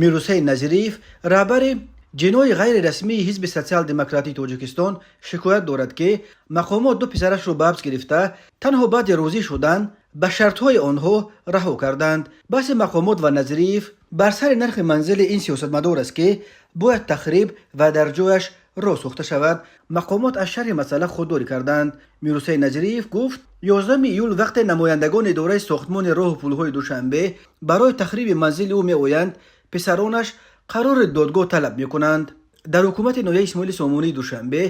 Мирҳусейн Назириев, раҳбари ҷиноҳи ғайрирасмии Ҳизби Социал-демократии Тоҷикистон, шикоят дорад, ки мақомот ду писарашро ба ҳабс гирифта, танҳо баъди розӣ шудан ба шартҳои онҳо раҳо карданд. Баҳси мақомот ва Назириев бар сари нархи манзили ин сиёсатмадор аст, ки бояд тахриб ва дар ҷояш роҳ сохта шавад. Мақомот аз шарҳи масъала худдорӣ карданд. Мирҳусейн Назириев гуфт, 11 июл вақте намояндагони идораи сохтмони роҳу пулҳои Душанбе барои тахриби манзили ӯ меоянд, писаронаш қарори додгоҳ талаб мекунанд. Дар ҳукумати ноҳияи Исмоили Сомонии Душанбе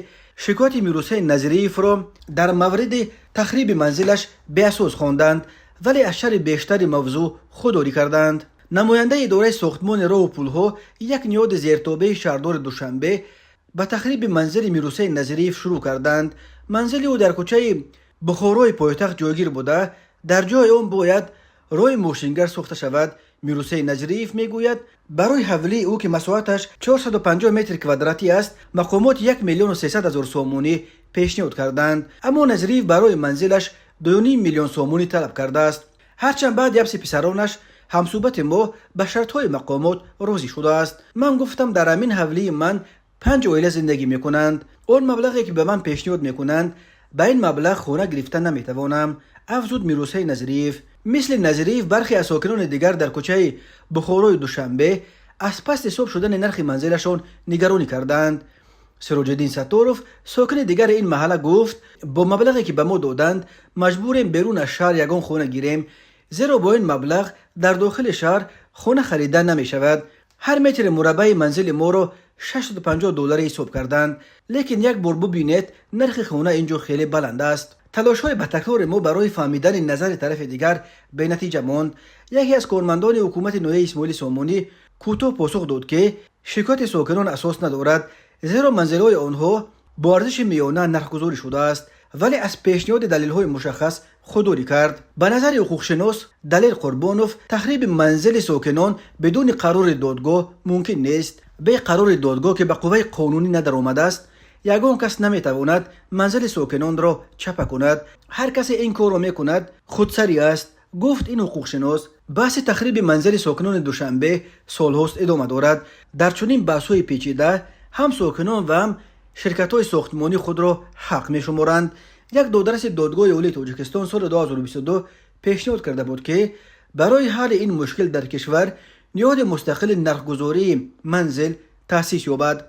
шикояти Мирҳусейн Назириевро дар мавриди тахриби манзилаш беасос хонданд, вале аз шарҳи бештари мавзӯъ худдорӣ карданд. Намояндаи идораи сохтмони роҳу пулҳо, як ниҳоди зертобеи шаҳрдори Душанбе, ба тахриби манзили Мирҳусейн Назириев шурӯъ карданд. Манзили ӯ дар кӯчаи Бухорои пойтахт ҷойгир буда, дар ҷои он бояд роҳи мошингард сохта шавад. Мирҳусейн Назириев мегӯяд, барои ҳавлии ӯ, ки масоҳаташ 450 метри квадратӣ аст, мақомот 1 миллиону 300 ҳазор сомонӣ пешниҳод карданд, аммо Назириев барои манзилаш 2,5 миллион сомонӣ талаб кардааст. Ҳарчанд баъди ҳабси писаронаш ҳамсӯҳбати мо ба шартҳои мақомот розӣ шудааст. «Ман гуфтам, дар ҳамин ҳавлии ман панҷ оила зиндагӣ мекунанд. Он маблағе, ки ба ман пешниҳод мекунанд, ба ин маблағ хона гирифта наметавонам», афзуд Мирҳусейн Назириев. Мисли Назириев, бархе аз сокинони дигар дар кӯчаи Бухорои Душанбе аз паст ҳисоб шудани нархи манзилашон нигаронӣ карданд. Сироҷиддин Сатторов, сокини дигари ин маҳалла, гуфт: «Бо маблағе, ки ба мо доданд, маҷбурем берун аз шаҳр ягон хона гирем, зеро бо ин маблағ дар дохили шаҳр хона харида намешавад. Ҳар метри мураббаи манзили моро 650 долларӣ ҳисоб карданд, лекин як бор бубинед, нархи хона ин ҷо хеле баланд аст». Талошҳои ба такрори мо барои фаҳмидани назари тарафи дигар бенатиҷа монд. Яке аз кормандони ҳукумати ноҳияи Исмоили Сомонӣ кӯтоҳ посух дод, ки шикояти сокинон асос надорад, зеро манзилҳои онҳо бо арзиши миёна нархгузорӣ шудааст, вале аз пешниҳоди далелҳои мушаххас худдорӣ кард. Ба назари ҳуқуқшинос Далер Қурбонов, тахриби манзили сокинон бидуни қарори додгоҳ мумкин нест. «Бе қарори додгоҳ, ки ба қувваи қонунӣ надаромадааст, ягон кас наметавонад манзили сокинонро чапа кунад. Ҳар касе ин корро мекунад, худсарӣ аст», гуфт ин ҳуқуқшинос. Баҳси тахриби манзили сокинони Душанбе солҳост идома дорад. Дар чунин баҳсҳои печида ҳам сокинон ва ҳам ширкатҳои сохтмонӣ худро ҳақ мешуморанд. Як додраси Додгоҳи Олии Тоҷикистон соли 2022 пешниҳод карда буд, ки барои ҳалли ин мушкил дар кишвар ниҳоди мустақили нархгузории манзил таъсис ёбад.